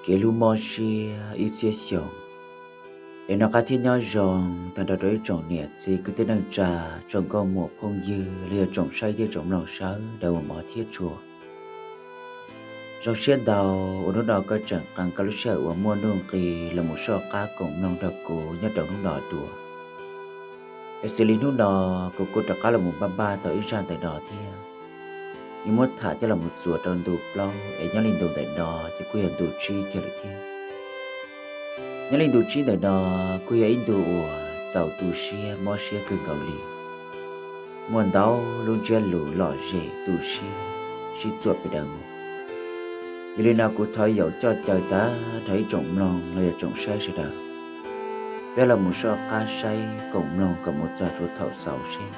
Kev hlub mob siab ib txhiab xyoo. Es noj qab thiab nyob zoo tag nrho rau ib tsoom niam txiv kwv tij neej tsa, tsoom nkauj muam phooj ywg los yog tsoom saib thiab tsoom mloog sawv daws uas hmov thiab tshua. Zoo siab ntau uas hnub no koj tseem qee koj lub sij hawm uas muaj nuj nqis los mus soj qab koom mloog nrog kuv nyob rau hnub no dua. Es xws li hnub no kuv kuj rov qab los mus npaj npaj tau ib zaj ntawm no thiab, yuav muab tham coj los mus txuas rau ntu plaub, es nyob li ntu ntawm no ces kuj yog ntu tsib kiag lawm thiab. Nyob li ntu tsib ntawm no kuj yog ib ntu uas txaus tu siab mob siab kawg nkaus li. Muaj ntau lub ntsiab lus lom zem tu siab sib txuam pes daws mus. Yog li no kuv thov yaum coj caw tag nrho ib tsoom mloog los yog tsoom saib sawv daws, peb los mus soj qab saib koom mloog kom mus txog rau thaum xaus seb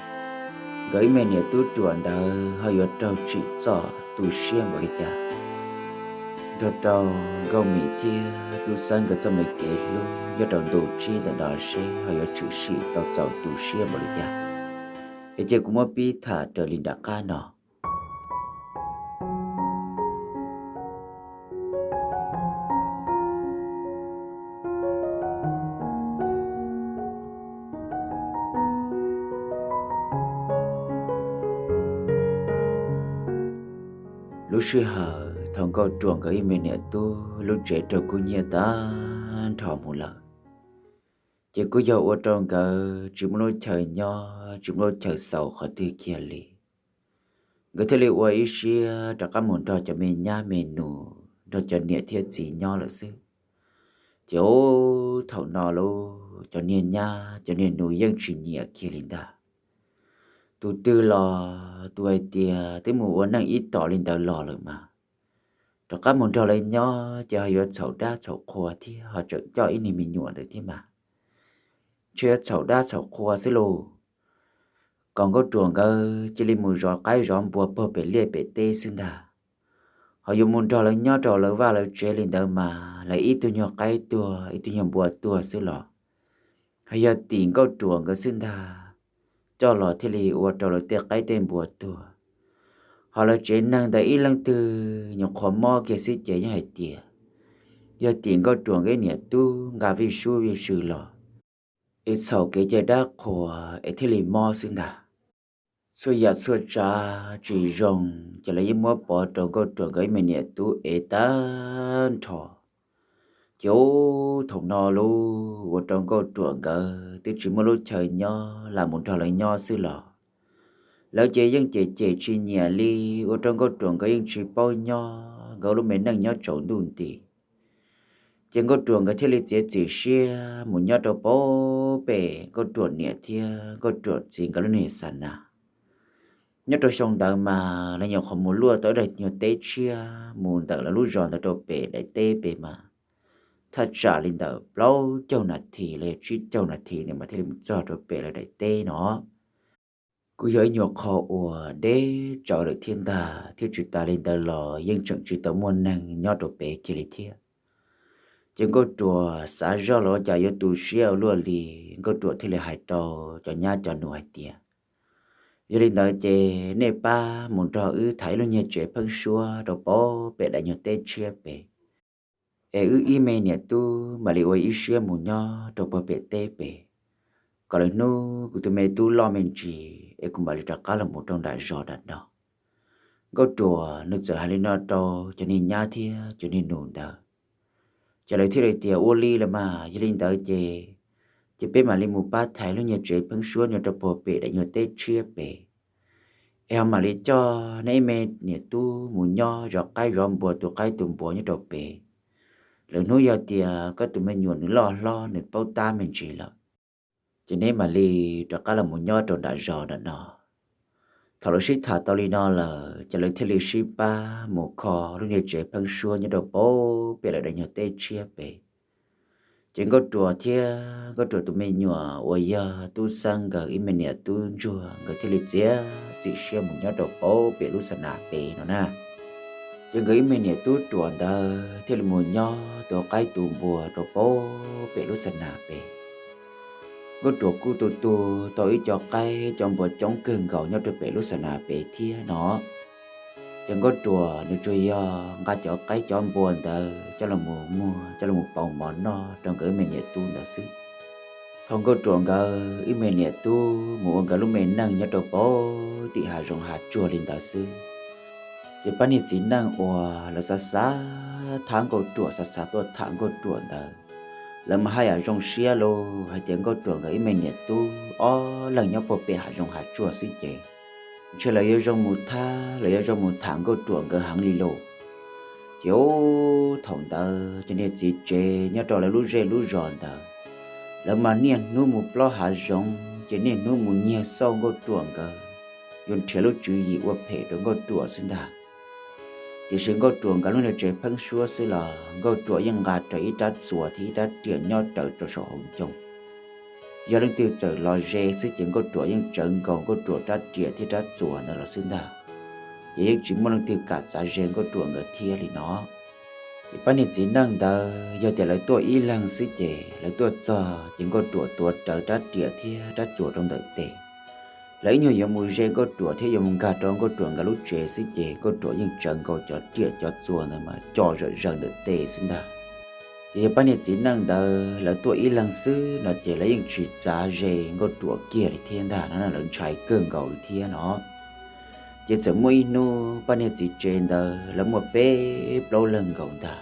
nkawd ib me niam tub ruam ntawd ho yuav raug tsim txom tu siab npaum li cas, nrog rau Nkauj Mim thiab Tub Xeeb nkawd txoj me kev hlub nyob rau ntu tsib ntawm no seb ho yuav tshwm sim tau txaus tu siab npaum li cas. Es cia kuv muab pib tham raws li nram qab no. Lub sij hawm thaum Nkauj Ruam nkawd ib me niam tub lub tsev raug kub hnyiab tag nrho mus lawm, ces kuj yog ua rau nkawd tsis muaj lub chaw nyob tsis muaj lub chaw xaus qhov twg kiag li. Nkawd thiaj li ua ib siab rov qab mus nrog cov me nyab me nus nrog cov niam thiab txiv nyob lawm xwb. Ces ub thaum no lauj, cov niag nyab cov niag nus yeej tsis nyiam kiag li ntag. Tus twg los tus hais tias twb mus ua neej ib tom li ntawd los lawm mas, rov qab mus nrog lawv nyob ces ho yuav txhaum dab txhaum qhua thiab ho tseem coj ib niag me nyuam ntawd thiab mas, ntshe yuav txhaum dab txhaum qhua xwb lauj. Kom Nkauj Ruam nkawd cia li mus zov qaib zov npua puag pem liaj pem teb xwb ntag. Ho yuav mus nrog lawv nyob rau lawv vaj lawv tsev li ntawd mas lawv ib tug nyuag qaib tuag ib tug nyuag npua tuag xwb los, ho yog tim Nkauj Ruam nkawd xwb ntag, coj los thiaj li ua rau lawv tej qaib tej npua tuag. Ho lawv tsev neeg ntawd ib leej twg nyuam qhuav mob kiag xwb ces yeej hais tias yog tim Nkauj Ruam nkawd niam tub nqa vij sub vij sw los, es txhaum kev cai dab qhuas es thiaj li mob xwb ntag. Txhua yam txhua tsav tsis zoo ces lawv yeej muab pov rau Nkauj Ruam nkawd ib me niam tub ev tag nrho. Ces ub thaum no lauj, ua rau Nkauj Ruam nkawd twb tsis muaj lub chaw nyob lam mus nrog lawv nyob xwb los, lawv ces yeej cem cem tsis nyiam li, ua rau Nkauj Ruam nkawd yeej tsis paub nyob, nkawd lub me neej nyob tsaus ntuj nti. Ces Nkauj Ruam nkawd thiaj li txiav txim siab mus nyob rau pem Nkauj Ruam niam thiab Nkauj Ruam txiv nkawd lub niag xa nas. Nyob rau xyoo ntawd mas lawv nyuam qhuav mus luaj tau ib daim nyuag teb tshiab mus ntawm lawv lub zos ntawd rau pem daim teb pem mas, thaj tsam li ntawm plaub caug nas this los yog tsib caug nas this ntawd mas thiaj li mus txog rau pem lawv daim teb no. Kuj yog ib nyuag qho uas deb tsawv lawm thiab ntag, thiab tsis tas li ntawd los yeej tseem tsis tau muaj neeg nyob rau pem kiag li thiab. Ces Nkauj Ruam xav zoj los ua cas yuav tu siab ua luaj li, Nkauj Ruam thiaj li hais rau cov nyab cov nus hais tias, yog li ntawd ces nej pab mus nrog wb thaiv lub nyuag tsev pheeb suab rau pem daim nyuag teb tshiab pem, es wb ib me niam tub mam li ua ib siab mus nyob rau puag pem teb pem, kom lwm hnub kuv tus me tub loj me ntsis es kuv mam li rov qab los mus rau nram zos nram no. Nkauj Ruam nws txawm hais li no rau cov niag nyab thiab cov niag nus ntawd. Ces lawv thiaj li tias ua li los mas, yog li ntawd ces, ces peb mam li mus pab thaiv lub nyuag tsev pheeb suab nyob rau puag pem daim nyuag teb tshiab pem, es ho mam li coj neb ib me niam tub mus nyob zov qaib zov npua tu qaib tu npua nyob rau pem. Lwm hnub yog tias koj tus me nyuam nws loj hlob nws paub tab me ntsis lawm, ces neb mam li rov qab los mus nyob rau nram zos nram no. Thaum lawv sib tham tau li no lawm ces lawv thiaj li sib pab mus kho lub nyuag tsev pheeb suab nyob rau pem lawv daim nyuag teb tshiab pem. Ces Nkauj Ruam thiab Nkauj Ruam tus me nyuam uas yog Tub Xeeb nkawd ib me niam tub ntsuag nkawd thiaj li txiav txim siab mus nyob rau pem lub xa nas pem no na. Ces nkawd ib me niam tub ruam ntawd thiaj li mus nyob tu qaib tu npua rau pem lub xa nas pem. Nkauj Ruam kuj tu tu tau ib co qaib co npua coob kawg nkaus nyob rau pem lub xa nas pem thiab no. Ces Nkauj Ruam nws tsuas yog nqa cov qaib cov npua ntawd coj los muag coj los pauv mov noj rau nkawd ib me niam tub ntawd xwb. Thaum Nkauj Ruam nkawd ib me niam tub mus ua nkawd lub me neej nyob rau pem tim hav zoov hav tsuag li ntawd xwb, ces pab niag txiv neej uas lawv xav xav thab Nkauj Ruam, xav xav tuaj tham Nkauj Ruam ntawd, lawv mas haj yam zoo siab lauj, hais tias Nkauj Ruam nkawd ib me niam tub ob leeg nyob puag pem hav zoov hav tsuag xwb ces ntshe lawv yuav zoo mus thab, lawv yuav zoo mus tham Nkauj Ruam nkawd heev li lauj. Ces ub, thaum ntawd ces niag txiv tsev nyob rau lawv lub zej lub zos ntawd, lawv mas niaj hnub mus plob hav zoov ces niaj hnub mus nyiag xauj Nkauj Ruam nkawd, yuav nrhiav lub tswv yim ua phem rau Nkauj Ruam xwb ntag. Tiam sis Nkauj Ruam nkawd lub niag tsev pheeb suab xwb los Nkauj Ruam yeej nqa rawv ib rab txuas thiab ib rab riam nyob rawv rau saum hauv ncoo. Yog leej twg txawm los ze xwb ces Nkauj Ruam yeej tsawv nkaus Nkauj Ruam rab riam thiab rab txuas ntawd los xwb ntag. Ces yeej tsis muaj leej twg kam txav ze Nkauj Ruam nkawd thiab li no. Ces pab niag txiv neej ntawd yog tias lawv tuaj ib leeg xwb ces lawv tuaj txog ces Nkauj Ruam tuav rawv rab riam thiab rab txuas rau ntawm tes. Lawv ib nyuag yuav mus ze Nkauj Ruam thiab yuav mus nkag rau Nkauj Ruam nkawd lub tsev xwb ces Nkauj Ruam yeej tsawv nkaus cov riam cov txuas ntawd mas co zom zaws ntawm tes xwb ntag. Ces yog pab niag txiv neej ntawd lawv tuaj ib leeg xwb no ces lawv yeej tsis txav ze Nkauj Ruam kiag li thiab ntag no, lawv ntshai kawg nkaus li thiab no. Ces txawm muaj ib hnub pab niag txiv tsev ntawd lawv muaj peb plaub leeg nkaus ntag.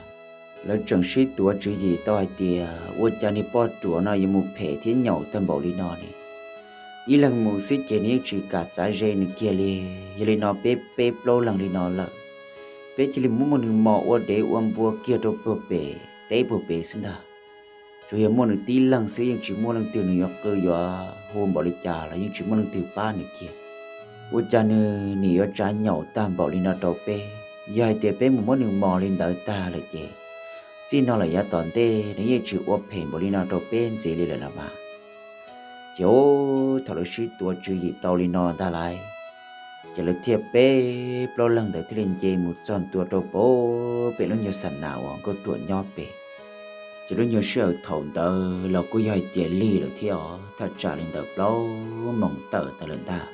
Lawv tseem sib tuav tswv yim tau hais tias ua cas niag poj ruam no yuav mus phem thiab nyaum tag npaum li no ne. Ib leeg mus xwb ces nws yeej tsis kam txav ze nws kiag li. Yog li no peb peb plaub leeg li no lawm, peb cia li muab muab nws mos ua dev ua npua kiag rau puag pem teb puag pem xwb ntag. Tsuas yog muaj nws tib leeg xwb, yeej tsis muaj leej twg nws yuav qw yuav hu npaum li cas los yeej tsis muaj leej twg pab nws kiag. Ua cas nws nim yuav tsav nyaum tag npaum li no rau peb? Yog hais tias peb mus muab nws mos li ntawd tag lawm ces txij no lawm yav tom ntej nws yeej tsis ua phem npaum li no rau peb ntxiv li lawm los mas. Ces ub, thaum lawv sib tuav tswv yim tau li no ntag lauj, ces lawv thiaj peb plaub leeg ntawd thiaj li nce mus txog ntua rau pem lub nyuag xa nas uas Nkauj Ruam nyob pem. Ces lub nyuag sij hawm thaum ntawd los kuj yog hais tias lig lawm thiab os, thaj tsam li ntawm plaub moos tawm ntawd lawm ntag.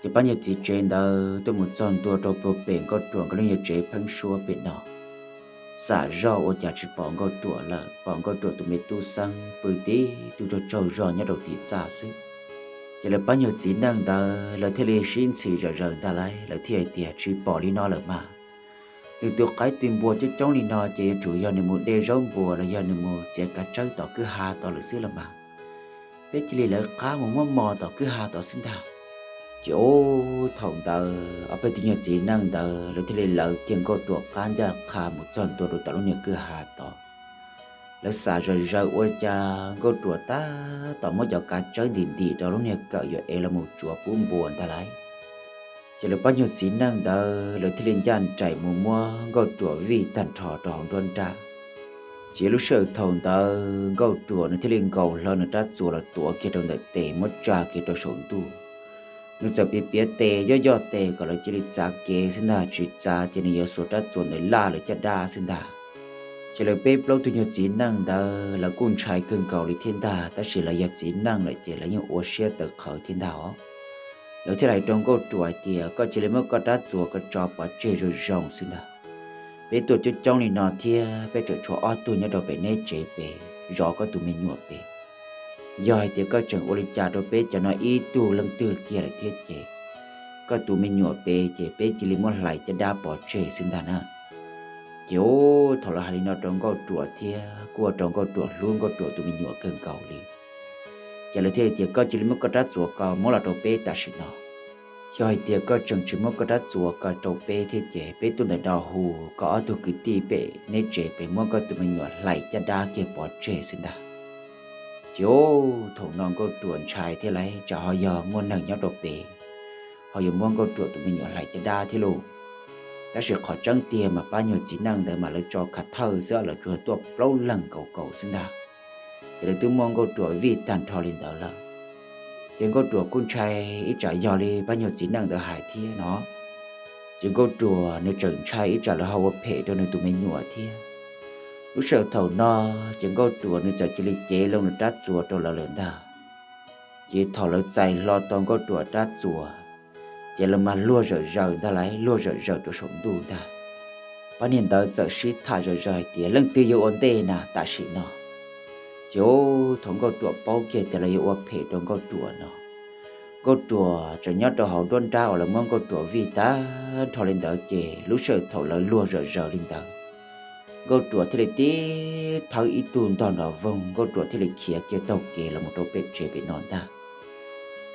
Ces pab nyuag txiv tsev ntawd tuaj mus txog ntua rau puag pem Nkauj Ruam nkawd lub nyuag tsev pheeb suab pem no, xam zoj ua cas tsis pom Nkauj Ruam lawm, pom Nkauj Ruam tus me tub Xeeb pw tib tug tsaug tsaug zog nyob rau tim txaj xwb. Ces lawv pab nyuag txiv neej ntawd lawv thiaj li sib ntxhi zom zaws ntag lauj, lawv thiaj hais tias tsis pom li no lawm mas, nws tus qaib tus npua coob coob li no ces yuav tsum yog nws mus de zaub npua los yog nws mus txiav kav tsawb tom kwj ha tod lawm xwb los mas. Peb cia li lawv qab mus muab mos tom kwj ha tod xwb ntag. Ces ub, thaum ntawd ob peb tug nyuag txiv neej ntawd lawv thiaj li lawv kiag Nkauj Ruam qab ncaj qha mus txog ntua rau tom lub niag kwj ha tod. Lawv xam zom zaws ua cas Nkauj Ruam tab tom muab cov kav tsawb ntim ntim rau lub niag kawm yuav ev los mus tsuav pub npua ntag lauj. Ces lawv pab nyuag txiv neej ntawd lawv thiaj li ncaj nraim mus muab Nkauj Ruam vij tag nrho rau hauv nruab nrab. Ces lub sij hawm thaum ntawd Nkauj Ruam nws thiaj li nkaus hlo nws rab txuas los tuav kiag rau ntawm tes muab tsa kiag rau saum ntuj. Nws txawm piav piav tes yoj yoj tes kom lawv cia li txav kev xwb ntag, tsis txav ces nws yuav xuas rab txuas ntawd laj lawv caj dab xwb ntag. Ces lawv peb plaub tug nyuag txiv neej ntawd lawv kuj ntshai kawg nkaus li thiab ntag, tab sis lawv yog txiv neej lawm ces lawv yeej ua siab tawv qhawv thiab ntag os. Lawv thiaj hais rau Nkauj Ruam hais tias, koj cia li muab koj rab txuas koj tso pov tseg zoo zoo xwb ntag. Peb tuaj coob coob li no thiab peb tseem tshuav ob tug nyob rau pem neb tsev pem zov koj tus me nyuam pem. Yog hais tias koj tseem ua li cas rau peb cov no ib tug leej twg kiag lawm thiab ces koj tus me nyuam pem ces peb cia li muab hlais caj dab pov tseg xwb ntag na. Ces ub, thaum lawv hais li no rau Nkauj Ruam thiab kuj ua rau Nkauj Ruam hlub Nkauj Ruam tus me nyuam kawg nkaus li. Ces lawv thiaj li tias, koj cia li muab koj rab txuas ko muab los rau peb tam sim no. Yog hais tias koj tseem tsis muab koj rab txuas ko rau peb thiab ces peb tuaj ntawm no hu koj ob tug kwv tij pem neb tsev pem muab koj tus me nyuam hlais caj dab kiag pov tseg xwb ntag. Ces ub, thaum no Nkauj Ruam ntshai thiab lauj, tsam ho yog muaj neeg nyob rau pem ho yuav muab Nkauj Ruam tus me nyuam hlais caj dab thiab lauj. Tab sis qhov tseeb tiag mas pab nyuag txiv neej ntawd mas lawv tso khav thawj xwb, lawv tsuas tuaj plaub leeg nkaus nkaus xwb ntag. Ces lawv twb muab Nkauj Ruam vij tag nrho li ntawd lawm. Ces Nkauj Ruam kuj ntshai ib tsam yog li pab nyuag txiv neej ntawd hais thiab no. Ces Nkauj Ruam nws tseem ntshai ib tsam lawv ho ua phem rau nws tus me nyuam thiab. Lub sij hawm thaum no, ces Nkauj Ruam nws txawm cia li cev loo nws rab txuas rau lawv lawm ntag. Ces thaum lawv txais hlo tau Nkauj Ruam rab txuas, Ces lawv mas luag zawm zaws ntag lauj, luag zawm zaws rau saum ntuj ntag. Pab niag ntawd txawm sib tham zawm zaws hais tias leej twg yuav ua ntej na tam sim no. Ces ub, thaum Nkauj Ruam paub kiag tias lawv yuav ua phem rau Nkauj Ruam no, Nkauj Ruam tseem nyob rau hauv nruab nrab uas lawv muab Nkauj Ruam vij tag nrho li ntawd, ces lub sij hawm thaum lawv luag zawm zaws li ntawd, Nkauj Ruam thiaj li tib thawb ib tug ntog nrov voog, Nkauj Ruam thiaj li khiav kiag taug kev los mus rau pem tsev pem no ntag.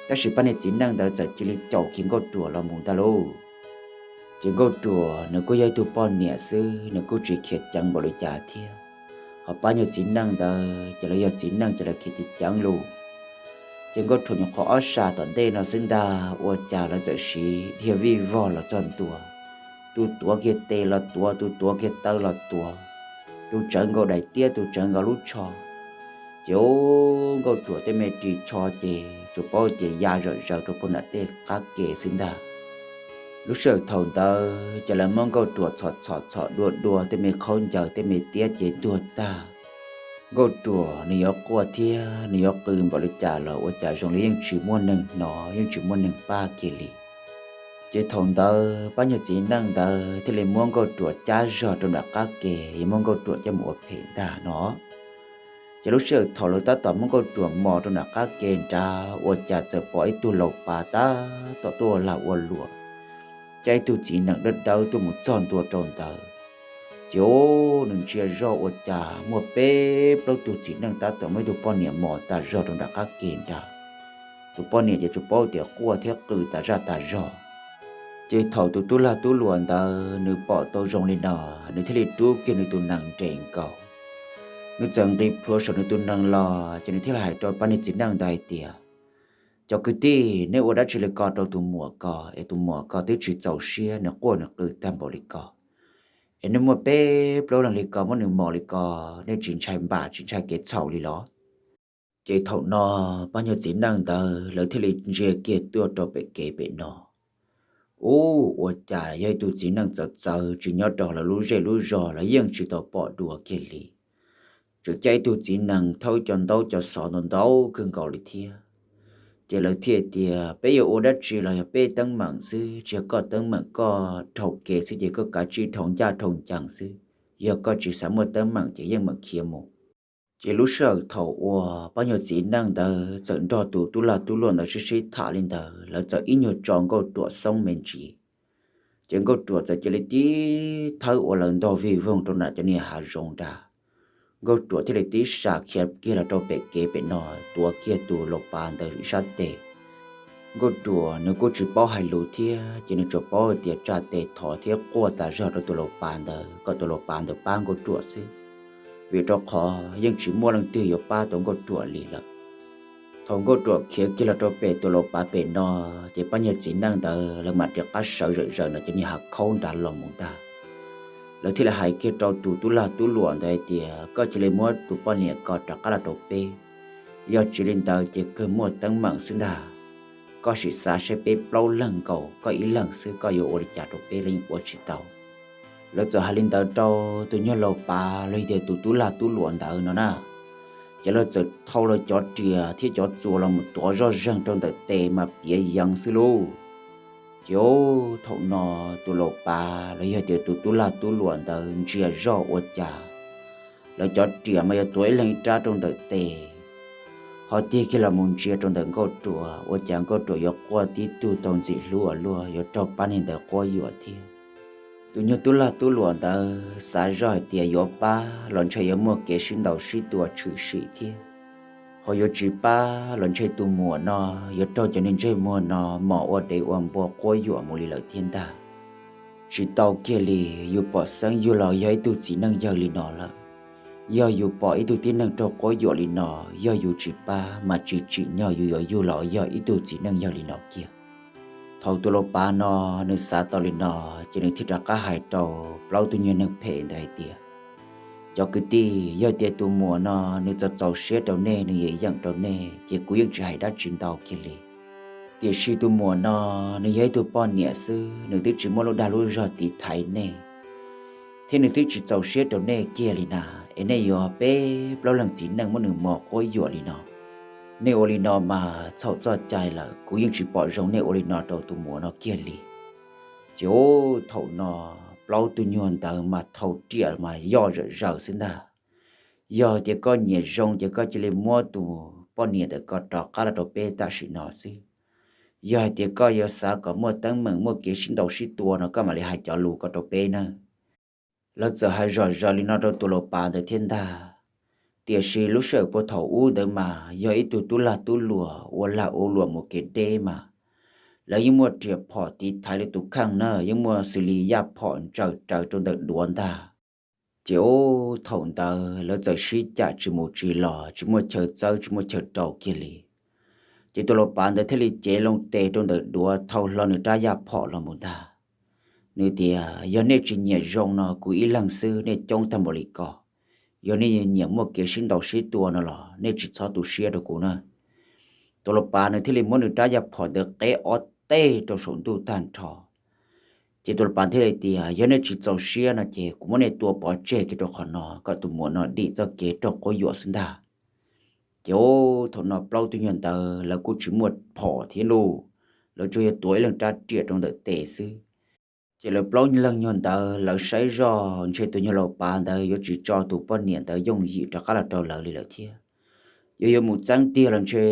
Tab sis pab niag txiv neej ntawd txawm cia li caum kiag Nkauj Ruam los mus ntag lauj. Ces Nkauj Ruam nws kuj yog ib tug poj niam xwb, nws kuj tsis khiav ceev npaum li cas thiab. Ho pab nyuag txiv neej ntawd ces lawv yog txiv neej ces lawv khiav ceev ceev lauj. Ces Nkauj Ruam nyuam qhuav ob sab tom ntej no xwb ntag, ua cas lawv txawm siv dhia vij vog los txog ntua. Tus tuav kiag tes los tuav, tus tuav kiag taw los tuav, tus tsawv nkaus daim tiab, tus tsawv nkaus lub tsho. Ces ub, Nkauj Ruam tej me ris tsho ces tsuas paub tias ya zawm zaws rau puag nram tej qab ke xwb ntag. Lub sij hawm thaum ntawd ces lawv muab Nkauj Ruam txhom txhom txhom dua dua tej me khaub ncaws tej me tiab ces ntuag tag. Nkauj Ruam nws yuav quaj thiab nws yuav qw npaum li cas los ua cas zoo li yeej tsis muaj neeg hnov yeej tsis muaj neeg pab kiag li. Ces thaum ntawd pab nyuag txiv neej ntawd thiaj li muab Nkauj Ruam cab zog rau nram qab ke yuav muab Nkauj Ruam coj mus ua phem ntag no. Ces lub sij hawm thaum lawv tab tom muab Nkauj Ruam mos rau nram qab ke nrad ua cas txawm pom ib tug laus pav tab tom tuaj ua lag ua luam, coj ib tug txiv nees dawb dawb tuaj mus txog ntua rau ntawd. Ces ub, nws ntsia zoj ua cas muaj peb plaub tug txiv neej tab tom muab ib tug poj niam mos tas zog rau nram qab ke nrad. Tus poj niam ces tsuas paub tias quaj thiab qw tas zaj tas zog. Ces thaum tus tub lag tub luam ntawd nws pom tau zoo li no, nws thiaj li rub kiag nws tus nees nres nkaus. Nws txawm nqis plhuav saum nws tus nees los ces nws thiaj li hais rau pab niag txiv neej ntawd hais tias, cov kwv tij, neb ua dab tsi li ko rau tus muam ko es tus muam ko twb tsis txaus siab nws quaj nws qw tag npaum li ko, es nej muaj peb plaub leeg li ko muab nws mos li ko, nej tsis ntshai npam tsis ntshai kev txhaum li los? Ces thaum no pab nyuag txiv neej ntawd lawv thiaj li ntsia kiag tuaj rau pem kev pem no. Ub, ua cas yog ib tug txiv neej txawv txawv tsis nyob rau lawv lub zej lub zog los yeej tsis tau pom dua kiag li. Tseem coj ib tug txiv nees thauj cov ntaub cov xov ntau ntau kawg nkaus li thiab. Ces lawv thiaj tias, peb yuav ua dab tsi los yog peb teeb meem xwb, tsis yog koj teeb meem, koj dhau kev xwb ces koj kav tsij dhau ncaj dhau ncees xwb. Yog koj tsis xav muaj teeb meem ces yeej meem khiav mus. Ces lub sij hawm thaum uas pab nyuag txiv neej ntawd txawm nrog tus tub lag tub luam ntawd sib sib tham li ntawd, lawv txawm ib nyuag tso Nkauj Ruam xoob me ntsis. Ces Nkauj Ruam txawm cia li tib thawb ua laws ntog vij voog rau nram cov niag hav zoov nrad. Nkauj Ruam thiaj li tib sam khiav kiag los rau pem kev pem no, tuav kiag tus laus pav ntawd ib sab tes. Nkauj Ruam nws kuj tsis paub hais lus thiab, ces nws tsuas paub hais tias tsa tes thov thiab quaj tas zog rau tus laus pav ntawd kom tus laus pav ntawd pab Nkauj Ruam xwb, vim rau qhov yeej tsis muaj leej twg yuav pab tau Nkauj Ruam li lawm. Thaum Nkauj Ruam khiav kiag los rau pem tus laus pav pem no, ces pab nyuag txiv neej ntawd lawv mam rov qab sawv zawm zaws no cov niag hav khaub nrad los mus ntag. Lawv thiaj li hais kiag rau tus tub lag tub luam ntawd hais tias, koj cia li muab tus poj niam ko rov qab los rau peb, yog tsis li ntawd ces kawg muaj teeb meem xwb ntag. Koj sim xav saib peb plaub leeg nkaus koj ib leeg xwb koj yuav ua li cas rau peb los yeej ua tsis tau. Lawv txawm hais li ntawd rau tus nyuag laus pav los yog tias tus tub lag tub luam ntawd no na. Ces lawv txawm thau lawv cov riam thiab cov txuas los mus tuav zoj zeeg rau ntawm tes mas piav yees xwb lauj. Ces thaum no tus laus pav los yog tias tus tub lag tub luam ntawd ntsia zoj ua cas lawv cov riam mas yuav tuav ib leeg ib rab rau ntawm tes, ho tig kiag los mus ntsia rau ntawm Nkauj Ruam ua cas Nkauj Ruam yuav quaj tib tug tau ntxim hlub ua luaj yuav raug pab niag ntawd quab yuam thiab. Tus nyuag tub lag tub luam ntawd xav zoj hais tias yuav pab los ntshe yuav muaj kev sib ntaus sib tua tshwm sim thiab, ho yuav tsis pab los ntshe tus muam no yuav raug cov niag ntsej muag no mos ua dev ua npua quab yuam mus li lawm thiab ntag. Tsis tau kiag li, yus pom xeeb yug los yog ib tug txiv neej yawg li no lawm. Yog yus pom ib tug tib neeg raug quab yuam li no, yog yus tsis pab mas tsis tsim nyog yus yuav yug los yog ib tug txiv neej yawg li no kiag. Thaum tus laus pav no nws xav tau li no, ces nws thiaj rov qab hais rau plaub tug nyuag neeg phem ntawd hais tias, cov kwv tij, yog tias tus muam no nws txaus txaus siab rau nej, nws yeem yeem rau nej ces kuv yeej tsis hais dab tsi ntau kiag li. Tiam sis tus muam no nws yog ib tug poj niam xwb, nws twb tsis muaj lub dag lub zog tiv thaiv nej, thiab nws twb tsis txaus siab rau nej kiag li na, es nej yuav peb plaub leeg txiv neej muab nws mos quab yuam li no. Nej ua li no mas txhaum txoj cai lawm, kuv yeej tsis pom zoo nej ua li no rau tus muam no kiag li. Ces ub, thaum no plaub tug nyuag ntawd mas thau riam mas yoj zawm zaws xwb ntag. Yog tias koj nyiam zoo ces koj cia li muab tus poj niam ntawm ko rov qab los rau peb tam sim no xwb. Yog hais tias koj yuav xav kom muaj teeb meem muaj kev sib ntaus sib tua no koj mam li hais cov lus ko rau peb nawb. Lawv txawm hais zom zaws li no rau tus laus pav ntawd thiab ntag. Tiam sis lub sij hawm puag thaum ub ntawd mas yog ib tug tub lag tub luam ua lag ua luam mus kev deb mas lawv yeej muaj riam phom tiv thaiv li tus kheej na, yeej muaj xws li yaj phom ntsaws raws rau ntawm duav ntag. Ces ub, thaum ntawd lawv txawm sib cam tsis mus tsis los, tsis muaj chaw txawb tsis muaj chaw rau kiag li. Ces tus laus pav ntawd thiaj li cev loo tes rau ntawm duav thau hlo nws rab yaj phom los mus ntag. Nws tias, yog nej tsis nyiam zoo no kuv ib leeg xwb nej coob tag npaum li ko, yog nej nyiam muaj kev sib ntaus sib tua no los nej tsis txhob tu siab rau kuv na. Tus laus pav nws thiaj li muab nws rab yaj phom ntawd qeb ob teg rau saum ntuj tag nrho. Ces tus laus pav thiaj li tias, yog nej tsis txaus siab no ces kuv muab nej tua pov tseg kiag rau qhov no kom tus muam no dim txoj kev raug quab yuam xwb ntag. Ces ub, thaum no plaub tug nyuag ntawd lawv kuj tsis muaj phom thiab lauj, lawv tsuas yog tuav ib leeg rab riam rau ntawm tes xwb. Ces lawv plaub leeg nyuag ntawd lawv saib zoj ntshe tus nyuag laus pav ntawd yuav tsis tso tus poj niam ntawd yooj yim rov qab los rau lawv li lawm thiab. Yog yuav mus txeeb tiag los ntshe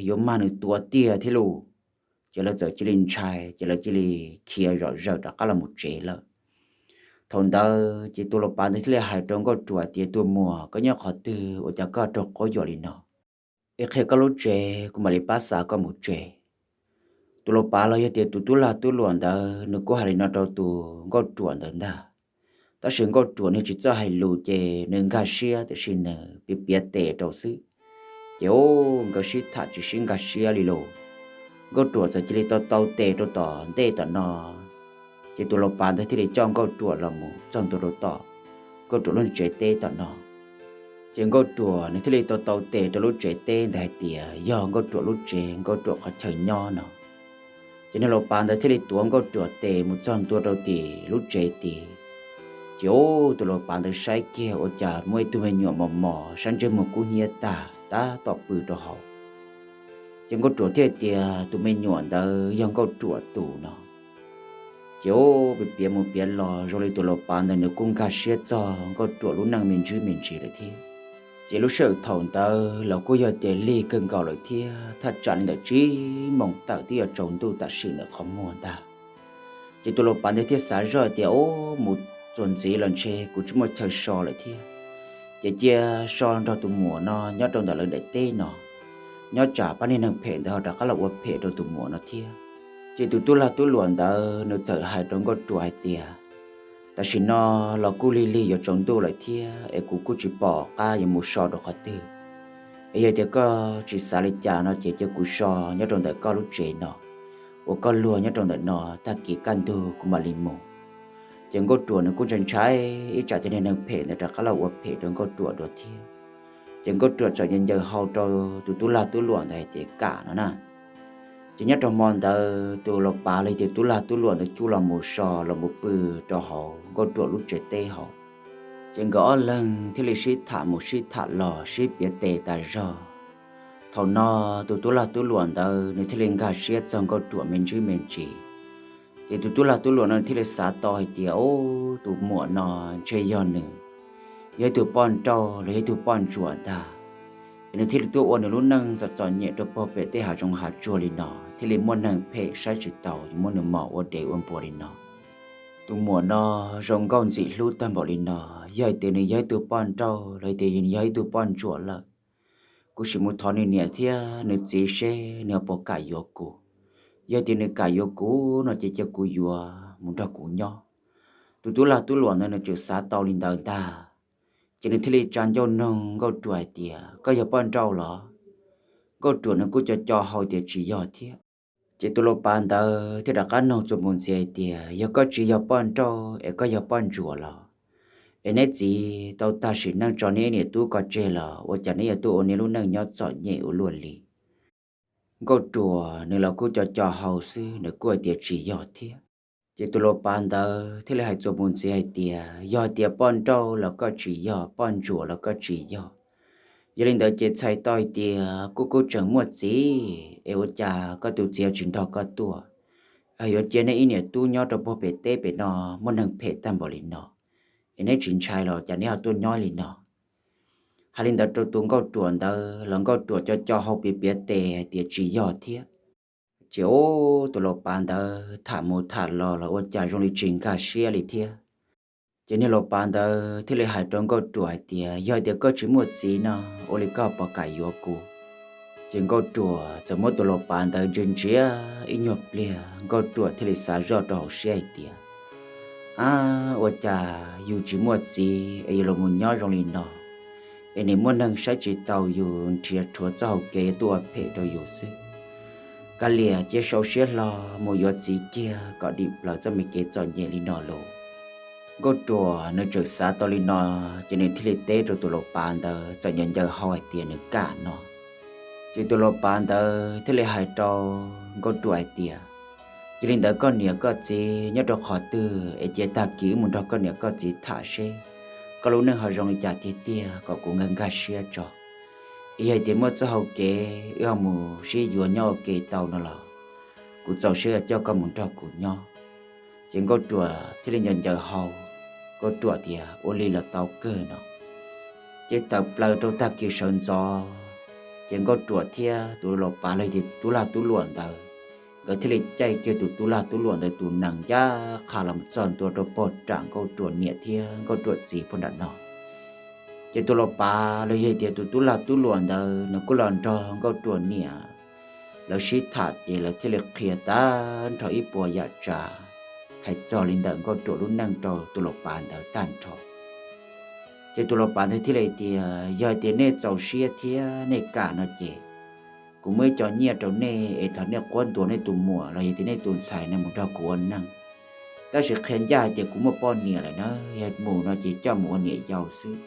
yuav mag nws tua tiag thiab lauj. Ces lawv txawm cia li ntshai, ces lawv cia li khiav zom zaws rov qab los mus tsev lawm. Thaum ntawd ces tus laus pav ntawd thiaj li hais rau Nkauj Ruam tias, tus muam, koj nyob qhov twg ua cas koj raug quab yuam li no? Es qhia koj lub tsev, kuv mam li pab xa koj mus tsev. Tus laus pav los yog tias tus tub lag tub luam ntawd nws kuj hais li no rau tus Nkauj Ruam ntawd ntag. Tab sis Nkauj Ruam nws tsis txawj hais lus ces nws nkag siab tiam sis nws piav piav tes rau xwb. Ces ub, nkawd sib tham tsis sib nkag siab li lauj. Nkauj Ruam txawm cia li tau tau tes rau tom ntej tom no. Ces tus laus pav ntawd thiaj li coj Nkauj Ruam los mus txog ntua rau tom Nkauj Ruam lub tsev teb tom no. Ces Nkauj Ruam nws thiaj li tau tau tes rau lub tsev teb ntawd hais tias yog Nkauj Ruam lub tsev, Nkauj Ruam qhov chaw nyob no. Ces niag laus pav ntawd thiaj li tuav Nkauj Ruam tes mus txog ntua rau tim lub tsev tid. Ces ub, tus laus pav ntawd saib kiag ua cas muaj ib tug me nyuam mos mos sab ntsej muag kub hnyiab tag tab tom pw rau hauv. Ces Nkauj Ruam thiaj tias tus me nyuam ntawd yog Nkauj Ruam tus no. Ces ub, piav piav mus piav los zoo li tus laus pav ntawd nws kuj nkag siab txog Nkauj Ruam lub neej me ntsis me ntsis lawm thiab. Ces lub sij hawm thaum ntawd los kuj yog tias lig kawg nkaus lawm thiab, thaj tsam li ntawm tsib moos tawm twb yuav tsaus ntuj tam sim ntawm qhov muag ntag. Ces tus laus pav ntawd thiaj xav zoj tias, ub, mus txuas ntxiv los ntshe kuv tsis muaj chaw so lawm thiab. Ces cia so nrog tus muam no nyob rau ntawm lawv daim teb no, nyob tsam pab niag neeg phem ntawd ho rov qab los ua phem rau tus muam no thiab. Ces tus tub lag tub luam ntawd nws txawm hais rau Nkauj Ruam hais tias, tam sim no los kuj lig lig yuav tsaus ntuj lawm thiab es kuv kuj tsis pom qab yuav mus so rau qhov twg. Es yog tias koj tsis xav li cas no ces cia kuv so nyob rau ntawm koj lub tsev no, ua koj luag nyob rau ntawm no, tag kis kaj ntug kuv mam li mus. Ces Nkauj Ruam nws kuj ntshai ntshai ib tsam cov niag neeg phem ntawd rov qab los ua phem rau Nkauj Ruam dua thiab. Ces Nkauj Ruam txawm ncaws ncaws hau rau tus tub lag tub luam ntawd hais tias kam no na. Ces nyob rau hmo ntawd tus laus pav los yog tus tub lag tub luam ntawd kuj los mus so los mus pw rau hauv Nkauj Ruam lub tsev teb hauv. Ces nkawd ob leeg thiaj li sib tham mus sib tham los sib piav tes tas zog. Thaum no tus tub lag tub luam ntawd nws thiaj li nkag siab txog Nkauj Ruam me ntsis me ntsis. Ces tus tub lag tub luam no thiaj li xav tau hais tias, ub, tus muam no ntshe yog nws yog ib tug poj nrauj los yog ib tug poj ntsuam ntag. Es nws thiaj li tuaj ua nws lub neej txom txom nyem rau puag pem tej hav zoov hav tsuag li no, thiaj li muaj neeg phem saib tsis taus yuav muab nws mos ua dev ua npua li no. Tus muam no zoo nkauj ntxim hlub tag npaum li no, yog hais tias nws yog ib tug poj nrauj los yog tias yog ib tug poj ntsuam lawm, kuv sim mus thov nws niam thiab nws txiv seb nws puas kam yuav kuv. Yog tias nws kam yuav kuv no ces cia kuv yuav mus nrog kuv nyob. Tus tub lag tub luam ntawd nws tseem xav tau li ntawd ntag, ces nws thiaj li tsa ncauj noog Nkauj Ruam hais tias, koj yog poj nrauj los? Nkauj Ruam nws kuj co co hau tias tsis yog thiab. Ces tus laus pav ntawd thiaj rov qab noog txuas mus ntxiv hais tias, yog koj tsis yog poj nrauj es koj yog poj ntsuam los? Es neb txiv tau tag sim neej tso neb niam tub ko tseg los ua cas neb yuav tuaj ua neb lub neej nyob txom nyem ua luaj li? Nkauj Ruam nws los kuj co co hau xwb, nws kuj hais tias tsis yog thiab. Ces tus laus pav ntawd thiaj li hais txuas mus ntxiv hais tias, yog hais tias poj nrauj los koj tsis yog, poj ntsuam los koj tsis yog, Yog li ntawd ces txhais tau hais tias kuj kuj tseem muaj txiv, es ua cas koj tus txiv tsis nrog koj tuaj? Yuav cia nej ib niam tub nyob rau puag pem teb pem no muaj neeg phem tag npaum li no, es neb tsis ntshai los cas neb ho tuaj nyob li no? Hais li ntawd rau tus nkauj ruam ntawd los nkauj ruam co co hau piav piav tes hais tias tsis yog thiab. Ces ub, tus laus pav ntawd tham mus tham los los ua cas zoo li tsis nkag siab li thiab. Ces niag laus pav ntawd thiaj li hais rau nkauj ruam hais tias, yog hais tias koj tsis muaj txiv no, ua li koj puas kam yuav kuv? Ces nkauj ruam txawm muab tus laus pav ntawd ntsia ntsia ib nyuag pliag, nkauj ruam thiaj li xav zoj rau hauv siab hais tias, a, ua cas yus tsis muaj txiv es yus los mus nyob zoo li no, es nim muaj neeg saib tsis taus yus, nrhiav rhuav txoj hau kev yuav tuaj ua phem rau yus xwb. Kav liam cia sau siab hlo mus yuav txiv kiag kom dim plaws txoj me kev txom nyem li no lauj. Nkauj ruam nws txawm xav tau li no, ces nws thiaj li teb rau tus laus pav ntawd txawm ncaws ncaws hau hais tias nws kam no. Ces tus laus pav ntawd thiaj li hais rau nkauj ruam hais tias, yog li ntawd koj niam koj txiv nyob rau qhov twg es cia tag kis wb mus nrog koj niam koj txiv tham seb koj lub neej ho zoo li cas tiag tiag kom kuv nkag nkag siab tso. Es yog hais tias muaj txoj hau kev wb ho mus sib yuav nyob ua ke tau no los kuv txaus siab yuav coj koj mus nrog kuv nyob. Ces nkauj ruam thiaj li ncaws ncaws hau, nkauj ruam tias ua li los tau kawg no. Ces tawm plaws rau tag kis sawv ntxov, ces nkauj ruam thiab tus laus pav los yog tias tub lag tub luam ntawd, nkawd thiaj li caij kiag tus tub lag tub luam ntawd tus nees ncaj qha los txog ntua rau pog ram nkauj ruam niam thiab nkauj ruam txiv pog nram no. Ces tus laus pav los yog tias tus tub lag tub luam ntawd nws kuj los nrog nkauj ruam niam lawv sib tham, ces lawv thiaj li qhia tag nrho ib puas yam tsav hais txog li ntawm nkauj ruam lub neej rau tus laus pav ntawd tag nrho. Ces tus laus pav ntawd thiaj li tias, yog tias nej txaus siab thiab nej kam no ces kuv muab ib co nyiaj rau nej es thaum nej quab ntuas nej tus muam los yog tias nej tus ntxhais no mus nrog kuv ua neej. Tab sis qhia ncaj hais tias kuv muaj poj niam lawm na, yog mus no ces coj mus ua niam yau xwb.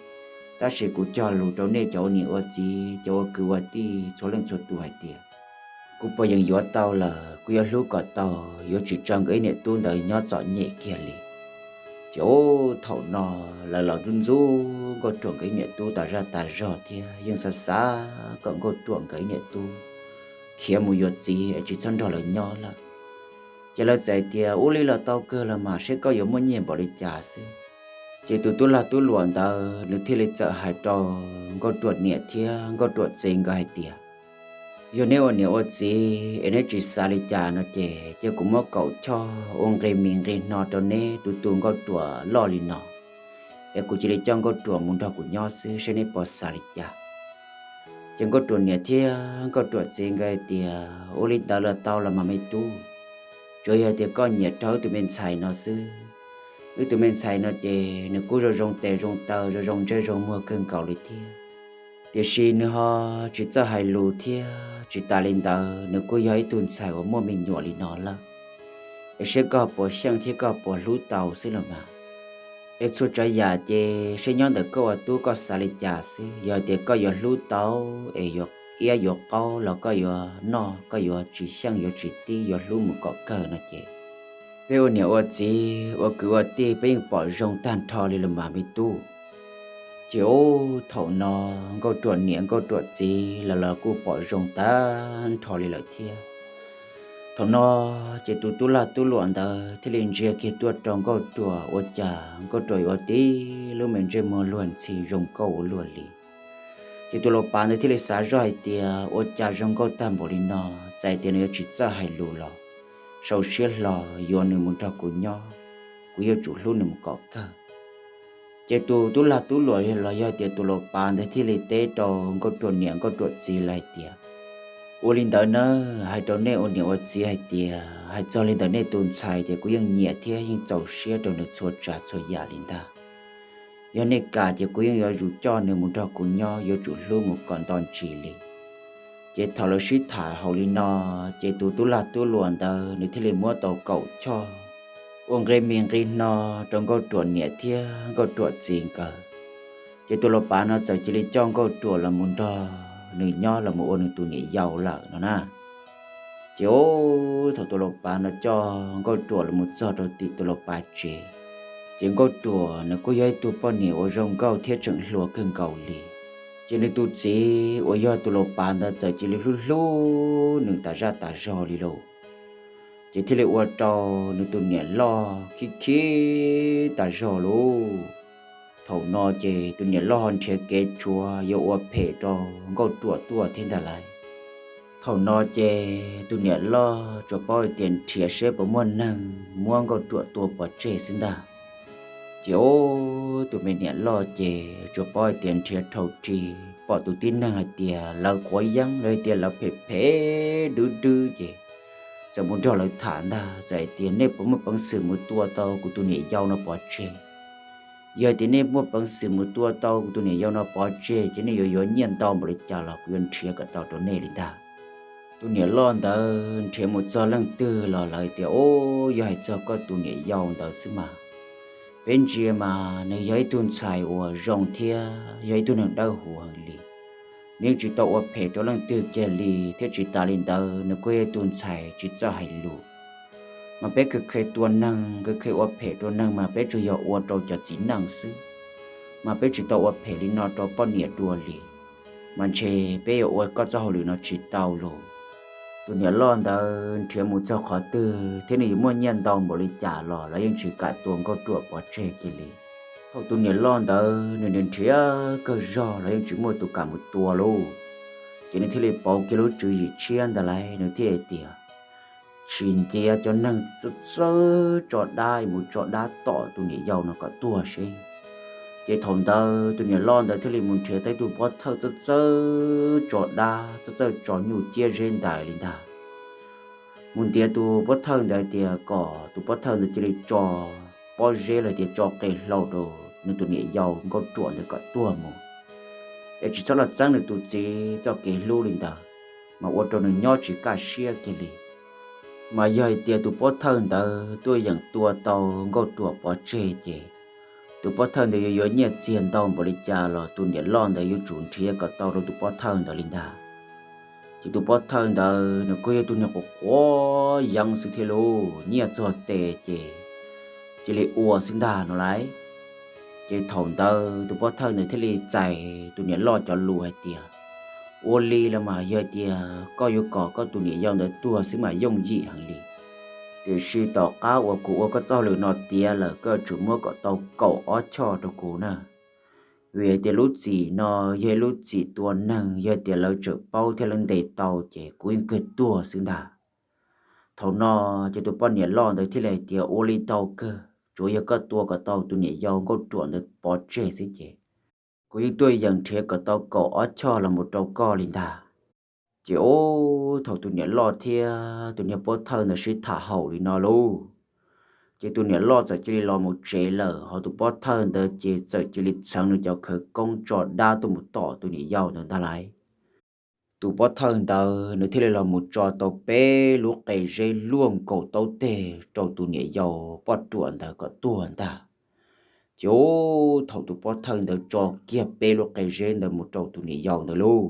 Tab sis kuv cog lus rau nej cov ua niam ua txiv, cov ua kwv ua tij txhua leej txhua tus hais tias kuv puas yeej yuav tau lawm, kuv yuav hlub kom tau, yuav tsis tso nkawd ib niam tub ntawd nyob txom nyem kiag li. Ces ub, thaum no lawv los ntxub ntxub nkauj ruam nkawd ib niam tub tas zaj tas zog thiab yeej xav xav kom nkauj ruam nkawd ib niam tub khiav mus yuav txiv es tsis txhob nrog lawv nyob lawm. Ces lawv txawm tias, ua li los tau kawg los mas, seb koj yuav muaj nyiaj npaum li cas xwb. Ces tus tub lag tub luam ntawd nws thiaj li txawm hais rau nkauj ruam niam thiab nkauj ruam txiv nkawd hais tias, yog neb ua niam ua txiv es neb tsis xav li cas no ces cia kuv muab kaum choj ua nqi mis nqi hno rau neb tus tus nkauj ruam loj li no, es kuv cia li coj nkauj ruam mus nrog kuv nyob xwb, seb neb puas xav li cas. Ces nkauj ruam niam thiab nkauj ruam txiv nkawd hais tias, ua li ntawd los tau los mas me tub, tsuav yog tias koj nyiam raug wb tus me ntxhais no xwb. Wb tus me ntxhais no ces nws kuj zoo zoo tes zoo taw, zoo zoo ntsej zoo muag kawg nkaus li thiab, tiam sis nws ho tsis txawj hais lus thiab. Tsis tas li ntawd nws kuj yog ib tug ntxhais uas muaj me nyuam li no lawm, es seb koj puas xyeej thiab koj puas hlub tau xwb los mas. Es txhua tsav yam ces seb nyob ntawm koj ua tub koj xav li cas xwb. Yog tias koj yuav hlub tau es yuav iab yuav qaub los koj yuav noj, koj yuav tsis xyeej yuav tsis tib, yuav hlub mus kom kawg no ces peb ua niam ua txiv ua kwv ua tij peb yeej pom zoo tag nrho li los mas me tub. Ces ub, thaum no nkauj ruam niam nkauj ruam txiv los los kuj pom zoo tag nrho li lawm thiab. Thaum no ces tus tub lag tub luam ntawd thiaj li ntsia kiag tuaj rau nkauj ruam, ua cas nkauj ruam yuav ua tib lub me ntsej muag luag ntxhi zoo nkauj ua luaj li. Ces tus laus pav ntawd thiaj li xav zoj hais tias, ua cas zoo nkauj tag npaum li no, txawm tias nws yuav tsis txawj hais lus los sau siab hlo yuav nws mus nrog kuv nyob, kuv yuav tsum hlub nws mus kom kawg. Ces tus tub lag tub luam los yog tias tus laus pav ntawd thiaj li teb rau nkauj ruam niam nkauj ruam txiv lawm hais tias, ua li ntawd na, hais rau nej ua niam ua txiv hais tias, hais txog li ntawm nej tus ntxhais ces kuv yeej nyiam thiab yeej txaus siab rau nws txhua tsav txhua yam li ntag. Yog nej kam ces kuv yeej yuav tsum coj nws mus nrog kuv nyob, yuav tsum hlub mus kom nto ntsis li. Ces thaum lawv sib tham hauv li no, ces tus tub lag tub luam ntawd nws thiaj li muab tau kaum choj ua nqi mis nqi hno rau nkauj ruam niam thiab nkauj ruam txiv nkawd. Ces tus laus pav no txawm cia li coj nkauj ruam los mus nrog nws nyob los mus ua nws tus niam yau lawm no na. Ces ub, thaum tus laus pav no coj nkauj ruam los mus txog rau tim tus laus pav tsev, ces nkauj ruam nws kuj yog ib tug poj niam uas zoo nkauj thiab tseem hluas kawg nkaus li. Ces nws tus txiv uas yog tus laus pav ntawd txawm cia li hlub hlub nws tas zaj tas zog li lauj. Ces thiaj li ua rau nws tus niam loj khib khib tas zog lauj. Thaum no ces tus niam loj ho nrhiav kev tshuav yuav ua phem rau Nkauj Ruam tuaj thiab ntag lauj. Thaum no ces tus niam loj tsuas paub hais tias nrhiav seb puas muaj neeg muab Nkauj Ruam tua pov tseg xwb ntag. Ces ub, tus me niam loj ces tsuas paub hais tias nrhiav dhau ris pom tus tib neeg hais tias lawv quav yeeb los hais tias lawv phem phem dub dub ces txawm mus nrog lawv tham ntag, txawm hais tias nej puas muaj peev xwm mus tua tau kuv tus niam yau no pov tseg. Yog hais tias nej muaj peev xwm mus tua tau kuv tus niam yau no pov tseg ces nej yuav yuav nyiaj ntau npaum li cas los kuv yuav nrhiav kom tau rau nej li ntag. Tus niam loj ntawd nrhiav mus txog leej twg los lawv tias, Ub, yog hais txog koj tus niam yau ntawd xwb mas, peb ntsia mas nws yog ib tug ntxhais uas zoo thiab yog ib tug neeg dawb huv heev li. Nws yeej tsis tau ua phem rau leej twg kiag li, thiab tsis tas li ntawd nws kuj yog ib tug ntxhais tsis txawj hais lus. Mas peb kheev kheev tua neeg, kheev kheev ua phem rau neeg mas peb tsuas yog ua rau cov txiv neej xwb, mas peb tsis tau ua phem li no rau poj niam dua li. Mas ntshe peb yuav ua koj txoj hauj lwm no tsis tau lauj. Tus niam loj ntawd nrhiav mus txog qhov twg thiab nws yuav muaj nyiaj ntau npaum li cas los lawv yeej tsis kam tua Nkauj Ruam pov tseg kiag li. Thaum tus niam loj ntawd nws nrhiav kawg zog los yeej tsis muaj tus kam mus tua lauj. Ces nws thiaj li pauv kiag lub tswv yim tshiab ntawd lauj, nws thiaj hais tias, Tsis ntiav cov neeg txawj txawj tso dab mus tso dab tom tus niam yau no kom tuag seb. Ces thaum ntawd tus niam loj ntawd thiaj li mus nrhiav tau ib tug pov thawj txawj txawj tso dab, txawj txawj tso nyuj ciab zeb ntais li ntag. Mus ntiav tus pov thawj ntawd tias kom tus pov thawj ntawd cia li tso pob zeb los tias tso qe hlau rau nws tus niam yau Nkauj Ruam ntawd kom tuag mus, es tsis txhob los txeeb nws tus txiv txoj kev hlub li ntawd, mas ua rau nws nyob tsis kaj siab kiag li. Mas yog hais tias tus pov thawj ntawd tuaj yeem tua tau Nkauj Ruam pov tseg ces tus pov thawj ntawd yuav yuav nyiaj txiag ntau npaum li cas los tus niam loj ntawd yuav tsum nrhiav kom tau rau tus pov thawj ntawd li ntag. Ces tus pov thawj ntawd nws kuj yog tus niag quav quav yeeb xwb thiab lauj, nyiaj txog tes ces cia li ua xwb ntag no lauj. Ces thaum ntawd tus pov thawj ntawd thiaj li txais tus niam loj cov lus hais tias, Ua li los mas yog tias koj yuav kom koj tus niam yau ntawd tuag xwb mas yooj yim heev li. Tiam sis tom qab uas kuv ua koj txoj hauj lwm no tiav lawm koj yuav tsum muab kom tau kaum ob choj rau kuv na. Vim hais tias lub txim no yog ib lub txim tua neeg, yog tias lawv tseem paub thiab lawv ntes tau ces kuv yeej kawg tuag xwb ntag. Thaum no ces tus poj niam loj ntawd thiaj li hais tias, Ua li tau kawg, tsuav yog koj tua kom tau tus niam yau Nkauj Ruam ntawd pov tseg xwb ces kuv yeej tuaj yeem nrhiav kom tau kaum ob choj los mus rau koj li ntag. Ces ub, thaum tus niam loj thiab tus niag pov thawj ntawd sib tham haum li no lauj, ces tus niam loj txawm cia li los mus tsev lawm, ho tus pov thawj ntawd ces txawm cia li txheev nws cov khawv koob tso dab tuaj mus tom tus niam yau ntawd ntag lauj. Tus pov thawj ntawd nws thiaj li los mus tso tau peb lub qe zeb luaj nkaus taub teg rau tus niam yau Poj Ruam ntawd kom tuag ntag. Ces ub, thaum tus pov thawj ntawd tso kiag peb lub qe zeb ntawd mus rau tus niam yau ntawd lauj,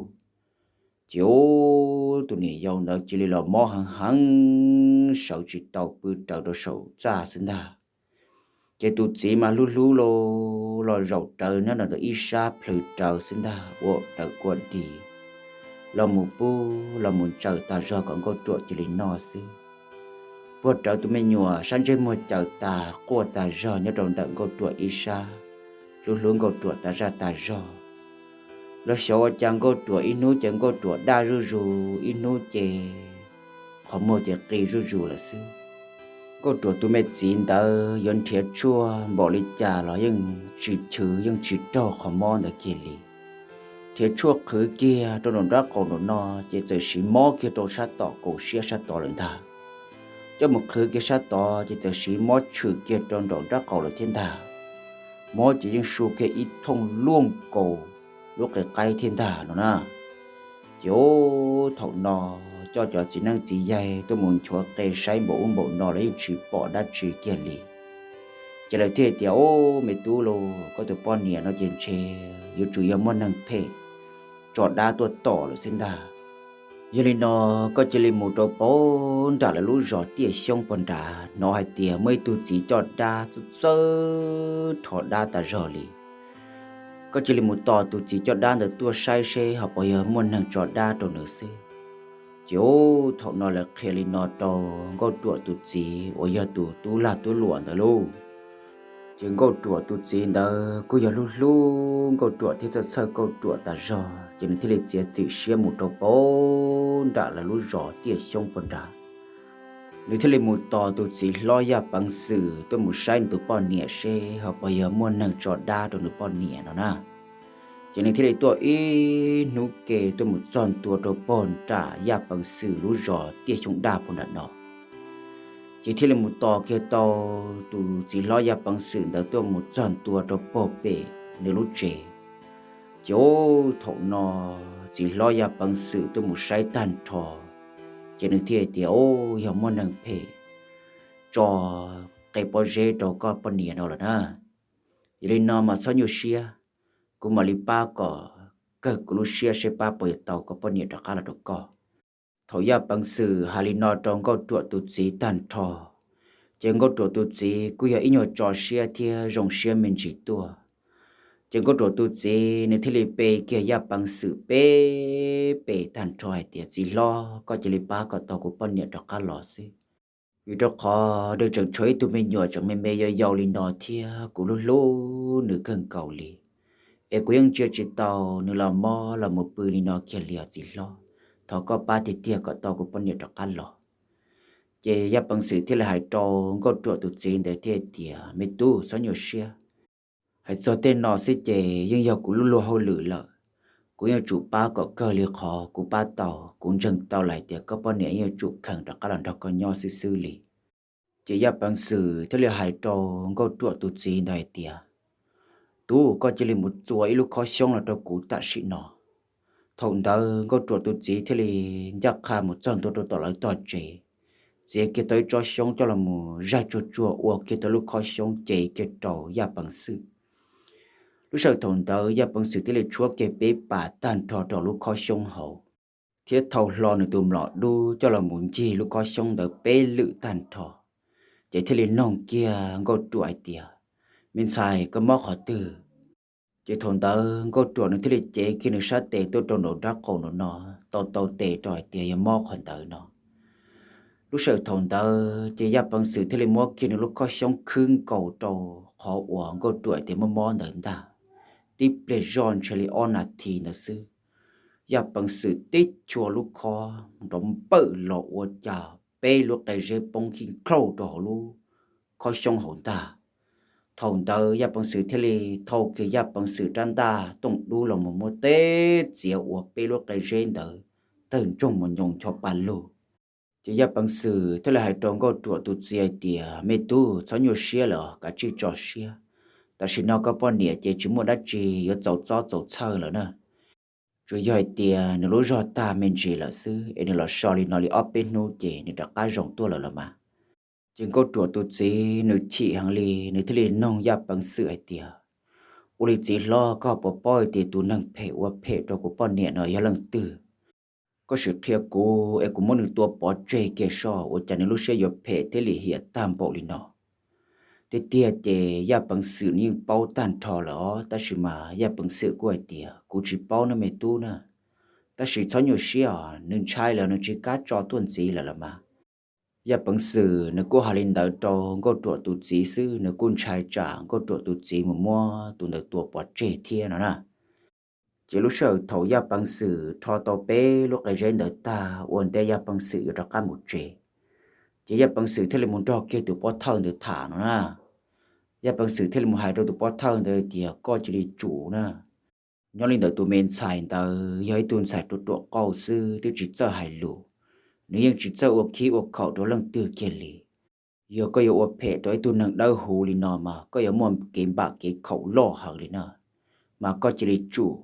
ces ub, tus niam yau ntawd cia li los mob heev heev, sawv tsis tau, pw rawv rau saum txaj xwb ntag. Ces tus txiv mas hlub hlub los, los zaum rawv nyob ntawm ib sab plhws rawv xwb ntag, ua rawv kua dis los mus pub los mus ntsaws tas zog kom Nkauj Ruam cia li noj xwb. Puag rawv tus me nyuam sab ntsej muag caws tas quaj tas zog nyob rau ntawm Nkauj Ruam ib sab, hlub hlub Nkauj Ruam tas zaj tas zog. Los xyov ua cas Nkauj Ruam ib hnub ces Nkauj Ruam daj zuj zus, ib hnub ces qhov muag ces qi zuj zus lawm xwb. Nkauj Ruam tus me txiv ntawd yuav nrhiav tshuaj npaum li cas los yeej tsis chwv, yeej tsis raug qhov mob ntawd kiag li. Nrhiav tshuaj qhwv kiag rau nraum nraub qaum nraum no ces txawm siv mob kiag rau sab tom kaum siab sab tod lawm ntag. Coj mus qhwv kiag sab tod ces txawm siv mob tshwm kiag rau nraum nraub qaum lawm thiab ntag. Mob ces yeej su kiag ib thooj luaj nkaus lub qe qaib thiab ntag no na. Ces ub, thaum no coj cov txiv neeb txiv yaig tuaj mus nchuav qe saib npaum ub npaum no los yeej tsis pom dab tsi kiag li. Ces lawv thiaj tias, Ub, me tub lauj, koj tus poj niam no ces ntshe yuav tsum yog muaj neeg phem tso dab tuaj tom lawm xwb ntag. Yog li no koj cia li mus rau puag nram lawv lub zos Tiaj Xyoob puag nrad, hnov hais tias muaj ib tug txiv coj dab txawj txawj rho dab tas zog li. koj cia li mus tos tus txiv coj dab ntawd tuaj saib seb ho puas yog muaj neeg tso dab rau nws xwb. Ces ub, thaum no lawv qhia li no rau Nkauj Ruam tus txiv uas yog tus tub lag tub luam ntawd lauj. Ces Nkauj Ruam tus txiv ntawd kuj yog hlub hlub Nkauj Ruam thiab txhawj txhawj Nkauj Ruam tas zog, ces nws thiaj li txiav txim siab mus rau puag nram lawv lub zos Tiaj Xyoob puag nrad. Nws thiaj li mus tos tus txiv hlob Yaj Peev Xwm tuaj mus saib nws tus poj niam seb ho puas yog muaj neeg tso dab rau nws poj niam no na. Ces nws thiaj li tuaj ib hnub ke tuaj mus txog ntua rau puag nram Yaj Peev Xwm lub zos Tiaj Xyoob Daj puag nram no. Ces thiaj li mus tos kiag tau tus txiv hlob Yaj Peev Xwm ntawd tuaj mus txog ntua rau puag pem nws lub tsev. Ces ub, thaum no txiv hlob Yaj Peev Xwm tuaj mus saib tag nrho, ces nws thiaj tias, Ub, yog muaj neeg phem tso qe pob zeb rau koj poj niam no lawm na. Yog li no mas txhob nyuaj siab, kuv mam li pab kom kawg kuv lub siab seb pab puas yuav tau koj poj niam rov qab los rau koj. Thaum Yaj Peev Xwm hais li no rau Nkauj Ruam tus txiv tag nrho, ces Nkauj Ruam tus txiv kuj yog ib nyuag tso siab thiab zoo siab me ntsis tuaj. Ces Nkauj Ruam tus txiv nws thiaj li pe kiag Yaj Peev Xwm peb pes tag nrho hais tias, Txiv hlob, koj cia li pab kom tau kuv poj niam rov qab los xwb. Vim rau qhov nws tseem tshuav ib tug me nyuam tseem me me yau yau li no thiab kuv hlub hlub nws kawg nkaus li, es kuv yeej ntsia tsis tau nws los mob los mus pw li no kiag li os txiv hlob. Thov koj pab tiag tiag kom tau kuv poj niam rov qab los. Ces Yaj Peev Xwm thiaj li hais rau Nkauj Ruam tus txiv ntawd thiaj tias, Me tub, txhob nyuaj siab. Hais txog tej no xwb ces yeej yog kuv lub luag hauj lwm lawm. Kuv yeej tsum pab kom kawg li qhov kuv pab tau, kuv ntseeg tau lawm hais tias koj poj niam yeej yuav tsum kheev rov qab los nrog koj nyob xwb xwb li. Ces Yaj Peev Xwm thiaj li hais rau Nkauj Ruam tus txiv ntawd hais tias, Tub, koj cia li mus txua ib lub khob xyoob los rau kuv tam sim no. Thaum ntawd Nkauj Ruam tus txiv thiaj li ncaj qha mus txog ntua rau tom lawv tog tsev, txiav kiag tau ib tsob xyoob coj los mus zaig tsuag tsuag ua kiag tau lub khob xyoob cev kiag rau Yaj Peev Xwm. Lub sij hawm thaum ntawd Yaj Peev Xwm thiaj li tshuab kiag peb pas tag nrho rau lub khob xyoob hauv, thiab thau hlo nws tus mlom dub coj los mus ncig lub khob xyoob ntawd peb lwm tag nrho. Ces thiaj li noog kiag Nkauj Ruam hais tias, Me ntxhais, koj mob qhov twg? Ces thaum ntawd Nkauj Ruam nws thiaj li cev kiag nws sab tes tuaj rau nraum nraub qaum nraum no, tau tau tes rau hais tias yog mob qhov ntawd no. Lub sij hawm thaum ntawd ces Yaj Peev Xwm thiaj li muab kiag nws lub khob xyoob khwb nkaus rau qhov uas Nkauj Ruam tias mob mob ntawd ntag. Tib pliag zoj ntshe li ob nas this ntawd xwb, Yaj Peev Xwm tib chua lub khob nrov npawj los ua cas peb lub qe zeb poob khij nklauj rau hauv lub khob xyoob hauv ntag. Thaum ntawd Yaj Peev Xwm thiaj li thau kiag Yaj Peev Xwm rab ntaj tooj dub los mus muab teb txiav ua peb lub qe zeb ntawd tawg ntsoog mos nyoos ncho pa lug. Ces Yaj Peev Xwm thiaj li hais rau Nkauj Ruam tus txiv hais tias, Me tub, txhob nyuaj siab lawm, kav tsij tso siab. Tam sim no koj poj niam ces tsis muaj dab tsi yuav txaus txob txaus txhawj lawm na. Tsuas yog hais tias nws lub zog tag me ntsis lawm xwb, es nws los so li no li ob peb hnub ces nws rov qab zoo tuaj lawm los mas. Ces Nkauj Ruam tus txiv nws chim heev li, nws thiaj li noog Yaj Peev Xwm hais tias, Ua li txiv hlob, koj puas paub hais tias tus neeg phem ua phem rau kuv poj niam no yog leej twg? Koj sim qhia kuv es kuv muab nws tua pov tseg kiag soj, ua cas nws lub siab yuav phem thiab lim hiam tag npaum li no? Tiag tiag ces Yaj Peev Xwm nws yeej paub tag nrho lawm os, tab sis mas Yaj Peev Xwm kuj hais tias, Kuv tsis paub no me tub na, tab sis txhob nyuaj siab os, nws ntshai lawm, nws tsis kam tso tuaj ntxiv lawm los mas. Yaj Peev Xwm nws kuj hais li ntawd rau Nkauj Ruam tus txiv xwb, nws kuj ntshai tsam Nkauj Ruam tus txiv mus muab tus ntawd tua pov tseg thiab no na. Ces lub sij hawm thaum Yaj Peev Xwm rho tau peb lub qe zeb ntawd tag, ua ntej Yaj Peev Xwm yuav rov qab mus tsev, ces Yaj Peev Xwm thiaj li mus nrog kiag tus pov thawj ntawd tham no na. Yaj Peev Xwm thiaj li mus hais rau tus pov thawj ntawd tias, Koj cia li tsum na. Nyob li ntawd tus me ntxhais ntawd yog ib tug ntxhais ruam ruam qauj xwb, twb tsis txawj hais lus, nws yeej tsis txawj ua khib ua khaum rau leej twg kiag li. Yog koj yuav ua phem rau ib tug neeg dawb huv li no mas koj yuav muaj kev npam kev khaum loj heev li na. Mas koj cia li tsum.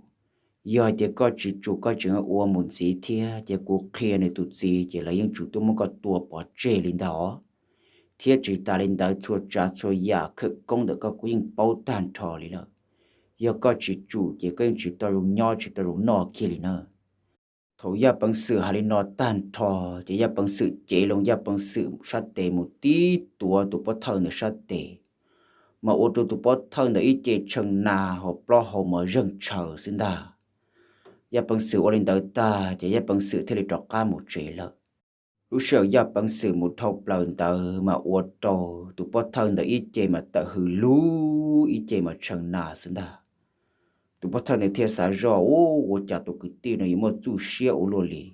Yog hais tias koj tsis tsum, koj tseem ua mus ntxiv thiab, ces kuv qhia nws tus txiv ces lawv yeej tsum tuaj muab koj tua pov tseg li ntag os. Thiab tsis tas li ntawd, txhua tsav txhua yam khawm koob ntawm koj kuv yeej paub tag nrho li lawm. Yog koj tsis tsum ces koj yeej tsis tau zoo nyob tsis tau zoo noj kiag li na. Thaum Yaj Peev Xwm hais li no tag nrho, ces Yaj Peev Xwm cev loo Yaj Peev Xwm sab tes mus tib tuav tus pov thawj ntawd sab tes. mas ua rau tus pov thawj ntawd ib ce tshee nas hos plaub hau mos zeeg tshaws xwb ntag. Yaj Peev Xwm ua li ntawd tag ces Yaj Peev Xwm thiaj li rov qab mus tsev lawm. Lub sij hawm Yaj Peev Xwm mus dhau plaws ntawd mas ua rau tus pov thawj ntawd ib ce mas tawm hws lug, ib ce mas tshee nas xwb ntag. Tus pov thawj ntawd thiaj xav zoj, Ub, ua cas tus kwv tij no yuav muaj txuj siab ua luaj li?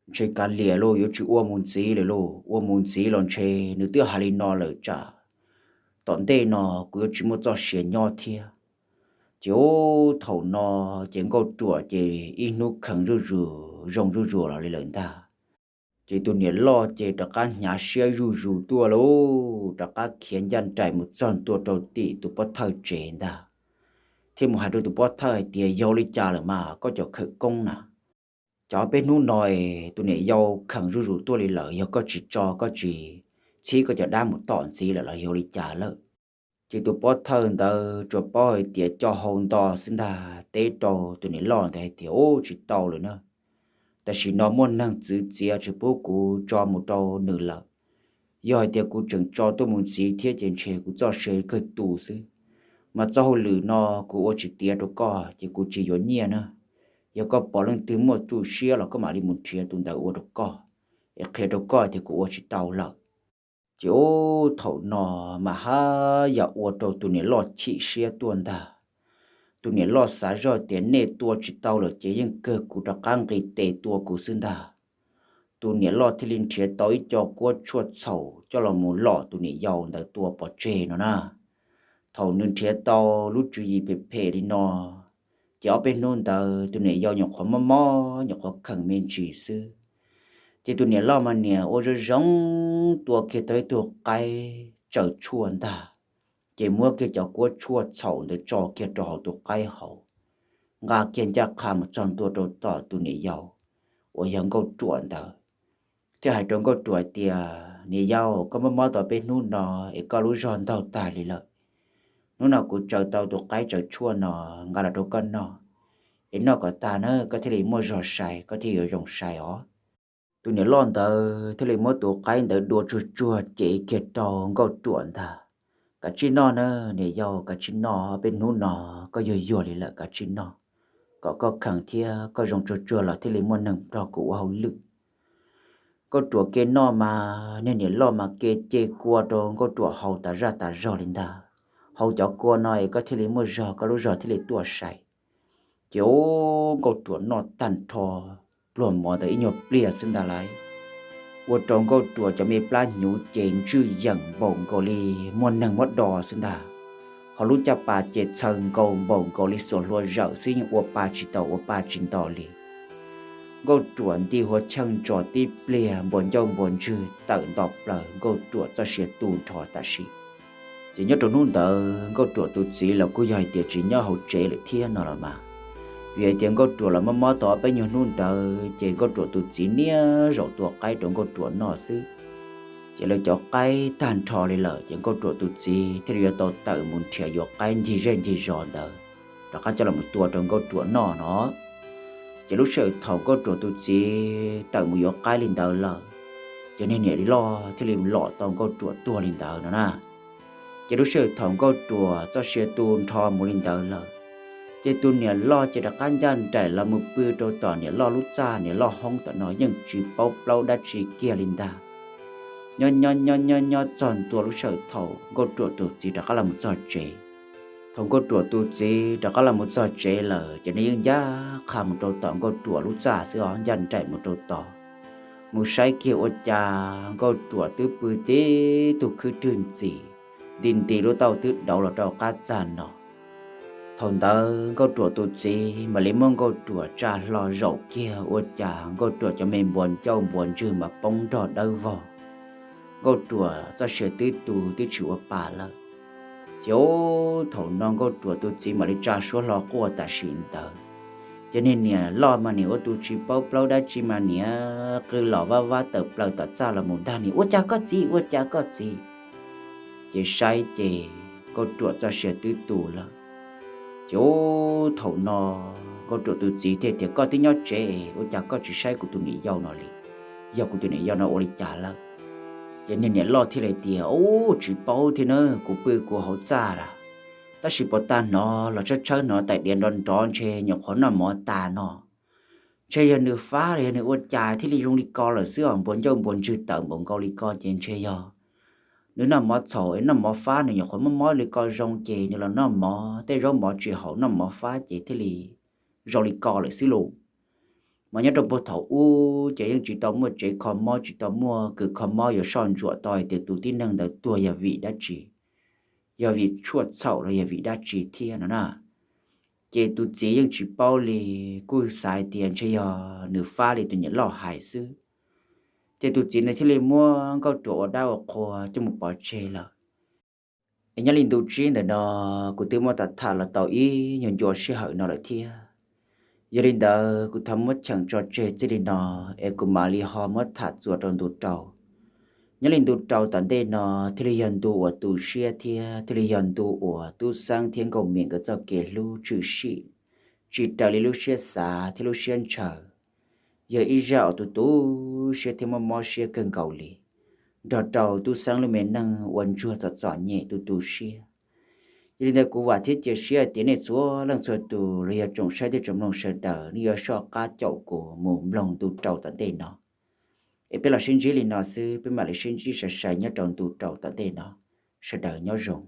Ntshe kav liam lauj, yuav tsis ua mus ntxiv lawm lauj. Ua mus ntxiv los ntshe nws twb hais li no lawm tsam tom ntej no kuv yuav tsis muaj txoj sia nyob thiab. Ces ub, thaum no ces Nkauj Ruam ces ib hnub kheev zuj zus zoo zuj zus los li lawm ntag. Ces tus niam loj ces rov qab hnyav siab zuj zus tuaj lauj, rov qab khiav ncaj nraim mus txog ntua rau tim tus pov thawj tsev ntag, thiaj mus hais rau tus pov thawj hais tias, Yog li cas lawm mas koj cov khawv koob na? Cov peb hnub no tus niam yau kheev zuj zus tuaj li lawm, yog koj tsis tso, koj tsis txhib koj cov dab mus tom ntxiv lawm los yog li cas lawm? Ces tus pov thawj ntawd tsuas paub hais tias co hau nto xwb ntag, teb rau tus niam loj ntawd hais tias, Ub, tsis tau lawm na. Tam sim no muaj neeg txwv txiav tsis pub kuv tso mus rau nws lawm. Yog hais tias kuv tseem tso tuaj mus ntxiv thiab ces ntshe kuv txoj sia kawg tu xwb. Mas txoj hauj lwm no kuv ua tsis tiav rau koj ces kuv tsis yuav nyiaj na. Yog koj pom leej twg muaj txuj siab los koj mam li mus nrhiav tus ntawd ua rau koj, es qhia rau koj tias kuv ua tsis tau lawm. Ces ub, thaum no mas haj yam ua rau tus niam loj chim siab tuaj ntag. Tus niam loj xav zoj tias, Nej tua tsis tau lawm ces yeej kawg kuv rov qab nqis tes tua kuv xwb ntag. Tus niam loj thiaj li nrhiav tau ib co kuab tshuaj txhaum coj los mus lom tus niam yau ntawd tua pov tseg no na. Thaum nws nrhiav tau lub tswv yim phem phem li no, ces ob peb hnub ntawd tus niam yau nyuam qhuav mob mob nyuam qhuav kheem me ntsis xwb. Ces tus niam loj mas niam ua zoo zoo tua kiag tau ib tug qaib tsaws tshuaj ntag, ces muab kiag cov kuab tshuaj txhaum ntawd tso kiag rau hauv tus qaib hauv, nqa kiag ncaj qha mus txog ntua rau tom tus niam yau uas yog Nkauj Ruam ntawd, thiaj hais rau Nkauj Ruam tias, Niam yau, koj mob mob tau peb hnub no es koj lub zog ntaug tag li lawm. Hnub no kuv tsaws tau tus qaib tsaws tshuaj no nqa los rau koj noj, es noj kom tag na koj thiaj li muaj zog sai, koj thiaj yuav zoo sai os. Tus niam loj ntawd thiaj li muab tus qaib ntawd dua tsuag tsuag cev kiag rau Nkauj Ruam ntag. Kav tsij noj na niam yau, kav tsij noj, peb hnub no koj yuag yuag li lawm, kav tsij noj, kom koj kheev thiab koj zoo tsuag tsuag los thiaj li muaj neeg nrog kuv ua hauj lwm. Nkauj Ruam ke noj mas niag niam loj mas ke ce kua rau Nkauj Ruam haus tas zaj tas zog li ntag. Haus cov kua no es koj thiaj li muaj zog, koj lub zog thiaj li tuaj sai. Ces ub, Nkauj Ruam noj tag nrho pluag mov ntawd ib nyuag pliag xwb ntag lauj, ua rau Nkauj Ruam cov me plab hnyuv ces ntswj yeem npaum nkaus li muaj neeg muab do xwb ntag. Ho lub caj pas ces txhaws nkaus npaum nkaus li xuas hlua zawm xwb, yeej ua pa tsis tau ua pa tsis nto li. Nkauj Ruam nti huab cheej ntso tib pliag, npua ncauj npua ntswg tawm nto plaws, Nkauj Ruam txoj sia tu nrho tam sim. Ces nyob rau hnub ntawd Nkauj Ruam tus txiv los kuj yog hais tias tsis nyob hauv tsev lawm thiab no los mas, vim hais tias Nkauj Ruam los mob mob tau ob peb nyuag hnub ntawd ces Nkauj Ruam tus txiv niaj zaus tua qaib rau Nkauj Ruam noj xwb. Ces lawv cov qaib tag nrho li lawm ces Nkauj Ruam tus txiv thiaj li yuav tau tawm mus nrhiav yuav qaib ncig zej ncig zos ntawd rov qab coj los tua rau Nkauj Ruam noj no. Ces lub sij hawm thaum Nkauj Ruam tus txiv tawm mus yuav qaib li ntawd lawm, ces niag niam loj thiaj li lom tau Nkauj Ruam tuag li ntawd no na. Ces lub sij hawm thaum Nkauj Ruam txoj sia tu nrho mus li ntawd lawm, ces tus niam loj ces rov qab ncaj nraim los mus pw rau tom niam loj lub txaj niam loj hoob tom no yeej tsis paub plaub dab tsi kiag li ntag. Nyob nyob nyob nyob nyob txog ntua lub sij hawm thaum Nkauj Ruam tus txiv rov qab los mus txog tsev. Thaum Nkauj Ruam tus txiv rov qab los mus txog tsev lawm ces nws yeej ncaj qha mus rau tom Nkauj Ruam lub txaj xwb os, ncaj nraim mus rau tod, mus saib kiag ua cas Nkauj Ruam twb pw tib tug khwb rwg ntxim, nti nti lub taub hau twb dauv los rau qab txaj no. Thaum ntawd Nkauj Ruam tus txiv mam li muab Nkauj Ruam tsa hlo zaum kiag ua cas Nkauj Ruam cov me npua ncauj npua ntswg mas poob nrog dawb vog. Nkauj Ruam txoj sia twb tu twb tsis ua pa lawm. Ces ub, thaum no Nkauj Ruam tus txiv mam li tsa suab hlo quaj tam sim ntawd. Ces niag niam loj mas niam ua tus tsis paub plaub dab tsi mas niam qw los vab vab tawm plaws tom txaj los mus ntag, Niam, ua cas koj txiv, ua cas koj txiv? Ces saib ces Nkauj Ruam txoj sia twb tu lawm. Ces ub, thaum no Nkauj Ruam tus txiv thiaj tias, Koj twb nyob tsev, ua cas koj tsis saib kuv tus niam yau no li? Yog kuv tus niam yau no ua li cas lawm? Ces niag niam loj thiaj li tias, Ub, tsis paub thiab na, kuv pw kuv hauv txaj lawm. Tab sis puas tag hnov los tshawb tshawb hnov tais diav nrov nrov ntshe nyuam qhuav noj mov tas no. Ntshe yog nws fab los yog nws ua cas thiaj li zoo li ko lawm xwb os, npuas ncauj npuas ntswg tawm npaum nkaus li ko ces ntshe yog nws noj mov txhaum es noj mov fab, nws nyuam qhuav mob mob li ko zoo ces nws los noj mov, tej zaub mov tsis haum noj mov fab ces thiaj li zoo li ko lawm xwb lauj. Mas nyob rau puag thaum ub ces yeej tsis tau muaj tsev kho mob, tsis tau muaj kws kho mob yuav soj ntsuam tau hais tias tus tib neeg ntawd tuag yog vim dab tsi, yog vim tshuaj txhaum los yog vim dab tsi thiab no na. Ces tus txiv yeej tsis paub li, kuj xav hais tias ntshe yog nws fab li tus niam loj hais xwb. Ces tus txiv ntawd thiaj li muab nkauj ruam ua dab ua qhua coj mus pov tseg lawm. Es nyob li ntu tsib ntawm no kuv twb muab tham tham los tau ib nyuag ncua sij hawm no lawm thiab. Yog li ntawd kuv thov muab cheem tso tseg txij li no, es kuv mam li ho muab tham txuas rau ntu rau. Nyob li ntu rau tom ntej no thiaj li yog ntu uas tu siab thiab thiaj li yog ntu uas Tub Xeeb thiab Nkauj Mim nkawd txoj kev hlub tshwm sim tsis raws li lub siab xav thiab lub siab ntshaw. Yog ib zaj uas tu tu siab thiab mob mob siab kawg nkaus li, nrog rau Tub Xeeb lub me neej ua ntsuag txom txom nyem tu tu siab. Yog li ntawd kuv vam thiab cia siab hais tias nej txhua leej txhua tus los yog tsoom saib thiab tsoom mloog sawv daws nej yuav soj qab caum kuv mus mloog ntu rau tom ntej no. Es peb los sib ntsib li no xwb, peb mam li sib ntsib sai sai nyob rau ntu rau tom ntej no. Sawv daws nyob zoo.